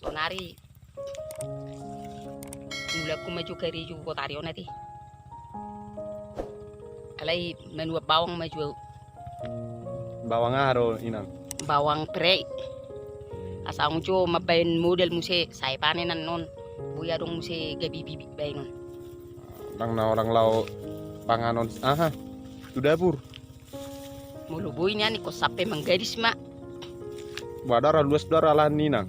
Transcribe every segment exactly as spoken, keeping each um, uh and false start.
Sonari mulakku ma jo karejo botari on ate. Alai manuan bawang ma jo au. Bawang aha do, Inang? Bawang prei. Asa unang jo mambaen modal muse, sai panen annon. Boi adong muse gabe bibit baenon. Ndang na orang lao panganon aha tu dapur. Molo boi nian ingkon sampe manggadis ma. Ba dara luas dara lahan ni, Inang.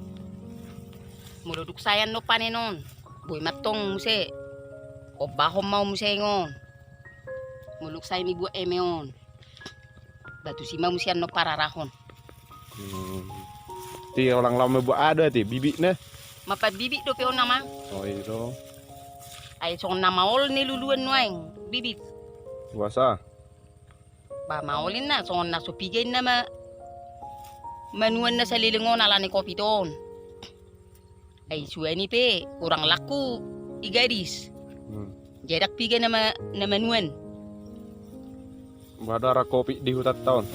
Molo dung sae annon panen on, boi mantong muse ombahon ma on muse on. Molo dung sae nibuat eme on, ba tusi ma muse annon pararahon. Hmm. Ti orang lao mambuat aha do ate bibitna? Mambaen bibit dope on, Amang. Oh, i do. Ai songon na maol ni luluan nuaeng bibit. Boasa? Ba maol inna, songon na so piga inna ma manuan na saleleng on ala ni kopit on. Ai suan i pe urang langku i gadis. Hmm. Jadi ndang piga na ma-, na manuan. Ba dara kopit di hutanta on.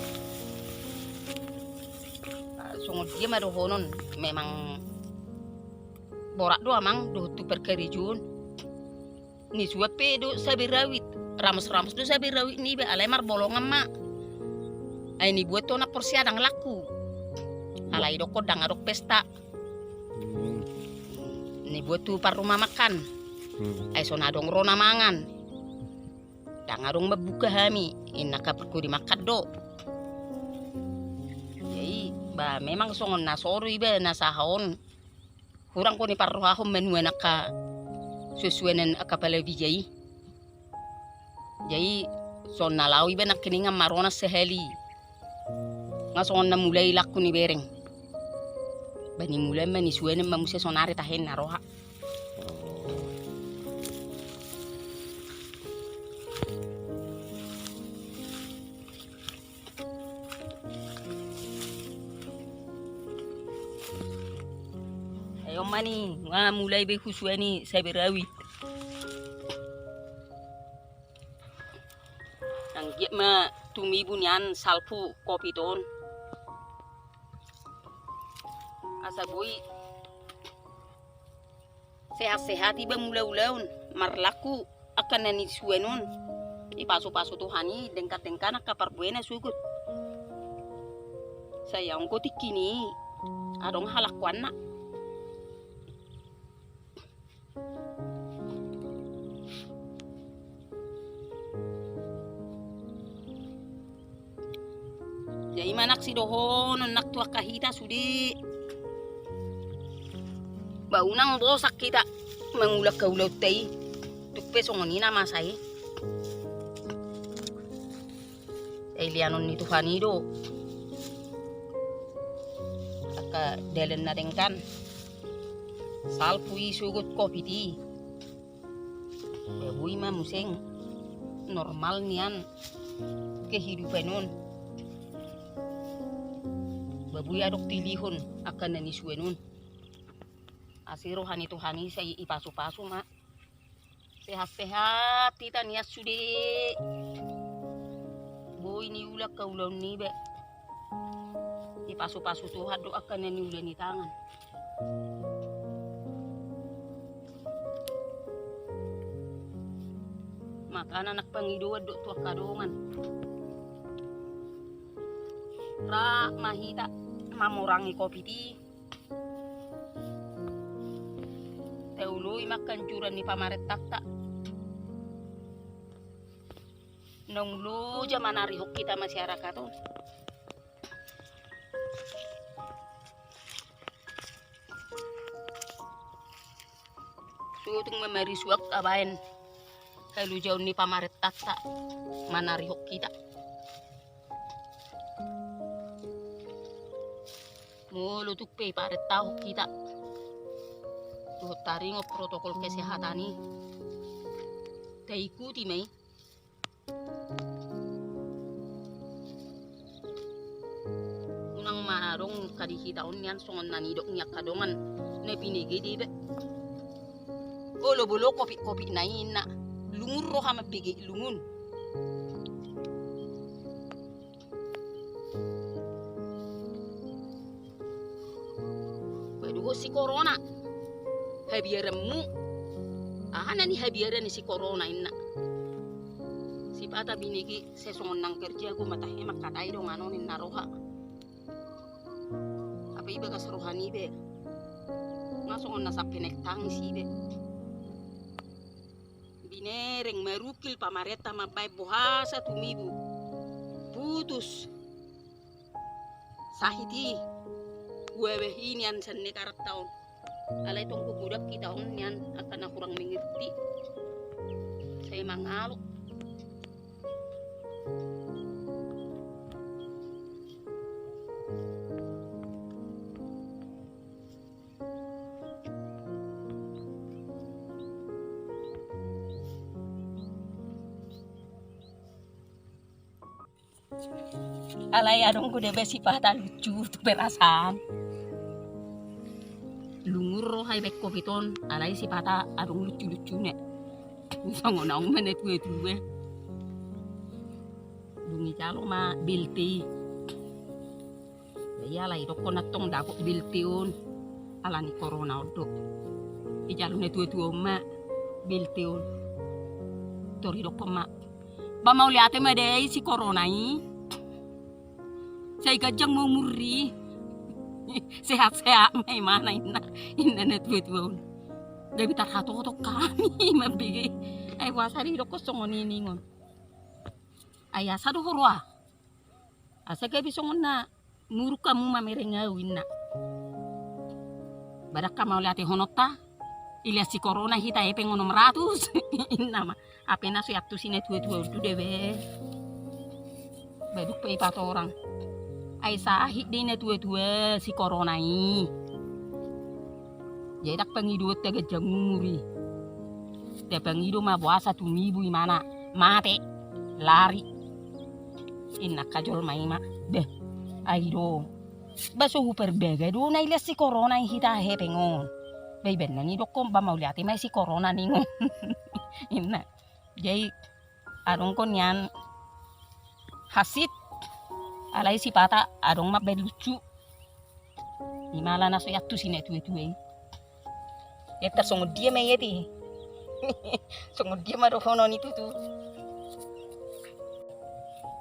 Ah, songon dia ma dohonon, memang borat do, Amang, dohot tu parkarejoon. Nisuan pe do saberawit, ramos-ramos do saberawit niba, alai marbolongan ma. Ai nibuat tu na porsiadang langku. Alai dokkon ndang adong pesta. Hmm. Nibuat tu parruma makan. Hmm. Ai songon adong ro na mangan. Ndang adong mambuka hami, inna angka parkudi makan do. Jadi, ba, memang songon na soru iba na saha on. Hurang do niparrohahon manuan angka suansuanan angka palawija i. Jadi, songon na laho iba nangkiningan maronan sahali. Nga songon na mulai langku nibereng. Ba nimulaon ma nisuanan ma muse sonari tahen na roha. Ai on ma ni, nga mulai be husuan i saberawit. Anggiat ma tumibu nian salpu kopit on. Asa boi sehat-sehat iba mangula ulaon, marlangku angka na nisuan on. Dipasupasu Tuhan i dengkandengkan angka parbuena sogot. Sai anggo tingki ni i adong halangkuanna. Jadi manang sidohonon nang tu angka hita sude. Ba unang bosan hita mangulahon ulaonta i. Tung pe songon i na masa i. Sai lianon ni Tuhan i do angka dalan na dengkan. Salpu i sogot kopit i. Ba boi ma muse normal nian kehidupan on. Ba boi adong pilihon angka na nisuan on. Asi roha ni Tuhan i sai ipasupasu ma. Sehat-sehat hita nian sude. Boi niula angka ulaon niba. Ipasupasu Tuhan do angka na niula ni tangan. Makana nang pangidoan do tu angka dongan. Ra ma hita mamorangi kopit i. Taoloi ma angka anjuran ni pamarentanta. Naung loja manarihon hita masyarakat on. Sotung ma marisuak tabaen halojaon ni pamarentanta manarihon hita. Molo tung pe iparentahon hita dohot taringot protokol kesehatan i, taikuti ma i. Unang ma adong angka di hita on nian songon na nidok ni angka dongan na binege deba. Olo bolo kopit-kopit na i inna, lungun roha mambege, lungun. Ba dung O si korona, habiaranmu. Aha na nihabiaran ni si korona inna? Sipata binege sai songon nang kerja, go ma tahe mangkatai dongan on inna roha. Hape ibagas roha ni be, nga songon na sampe naek tangis i be. Binereng marukil pamarenta mambaen boasa tumibu. Putus. Sahit i. Wabah i nian sian negaranta on. Alai tong godang hita on nian angka na hurang mengerti. Sai mangalo. Alai adong do be sipata lucu tu perasaan. Lungun roha i baen covid on, alai sipata adong lucu-lucuna. Songon ahu ma na tua-tua. Dung i jalo ma B L T i. Ia alai dokkon antong dapot B L T on. Alani korona on do. Ijalo na tua-tua on ma B L T on. Tor idokkon ma, ba mauliate ma da i si korona i. Sai ganjang ma umur i. Sehat-sehat ma imana inna. Inna na tua-tua on. Gabe tarhatotok hami mambege. Ai boasa didokkon songon i ningon. Ai asa do huroha. Asa gabe songon na muruk hamu mamereng ahu inna. Ba ndang hamauliatehononta. Ilean si korona hita hepeng onom ratus. Inna ma. Hape na so iantusi na tua-tua on tu debe. Ba dung pe ipatorang. Ai sahit do i na tua-tua si korona i. Jadi ndang pangidoonta ganjang umur i. Tapangido ma boasa tumibu imana. Mate. Lari. Inna angka jolma i ma. Beh. Ai do. Ba so huparbaga do na ilean si korona i hita hepeng on. Ba ibaen na nidokkon ba mauliate ma i si korona ningon. Inna. Jadi adong do nian hansit. Alai sipata adong mambaen lucu. Ima ala na so iantusi na tua-tua i. Ia tar songon dia ma i ate? Songon dia ma dohonon i tutu?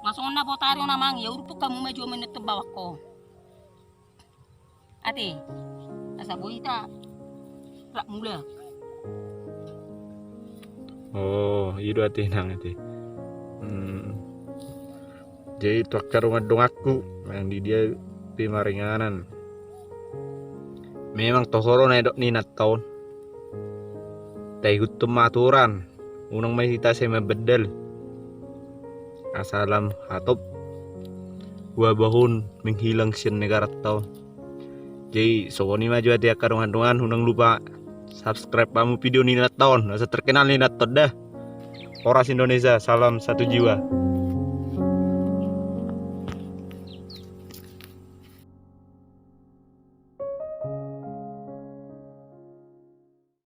Nga songon na botari on amang, ia urupuk hamu ma jo manettun bawangko. Ate, asa boi hita rap mula. Oh, i do ate nang ate. Hmm. Jadi tu angka dongan-donganku, nang di dia pe maringanan. Memang toho do na nidok ni inanta on. Taihuthon ma aturan. Unang ma hita sai mambandal. Asa lam hatop wabah on menghilang sian negaranta on. Jadi songon i ma jo ate angka dongan-dongan, unang lupa subscribe hamu video ni inanta on. Asa terkenal ni inanta on da. Horas Indonesia, salam satu jiwa.